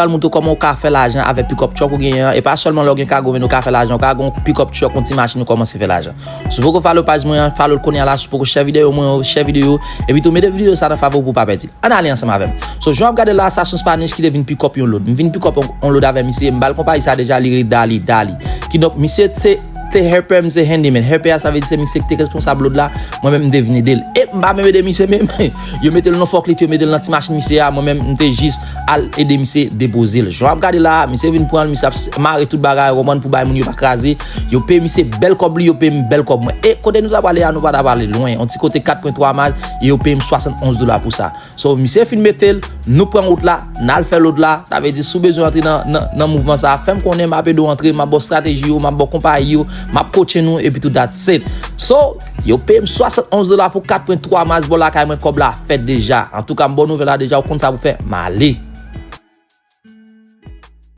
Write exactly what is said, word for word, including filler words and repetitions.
Al montre w kòman w ka fè lajan avèk pick up truck ou genyen an. E pa sèlman lè w gen kago, men ou ka fè lajan. Ou ka gen yon pick up truck, yon ti machin, ou kòmanse fè lajan. Si w poko follow paj mwen an, follow l kounye a la. Si w poko share videyo mwen yo, share videyo. Epi tou, mete videyo sa nan favori pou w pa pèdi l. Ann ale ansanm avè m. So, jan w ap gade la, sa se yon Spanish ki te vin pick up yon load. M vin pick up yon, yon load avè misye, m ba l konpayi sa deja, li rele Dali, Dali. Kidonk, misye se te helper, m se handyman. Helper a, sa vle di se misye ki te responsab load la, mwen menm m te vin ede l. E m pa menm ede misye menm. Yo mete l nan forklift, yo mete l nan ti machin misye a, mwen menm m te jis al ede misye depoze l. Jan w ap gade la, misye vin pran l, misye ap s- mare tout bagay, ou konprann, pou bay moun yo pa kraze. Yo peye misye bèl kòb li, yo peye m bèl kòb mwen. E kote nou ta prale a, nou pa ta prale lwen. Yon ti kote kat pwen twa miles, e yo peye m swasannonz dola pou sa. So, misye fin mete l, nou pran wout la, n al fè load la. Sa vle di, si w bezwen antre nan, nan, nan mouvman sa, fè m konnen, m ap ede w antre, m ap ba w strateji yo, m ap ba w konpayi yo, m ap coache nou, epi tou that's it. So, yo peye m swasannonz dola pou kat pwen twa miles bò lakay mwen, kòb la fèt deja. Antouka, m ba w nouvèl la deja, ou konn sa pou fè, m ale.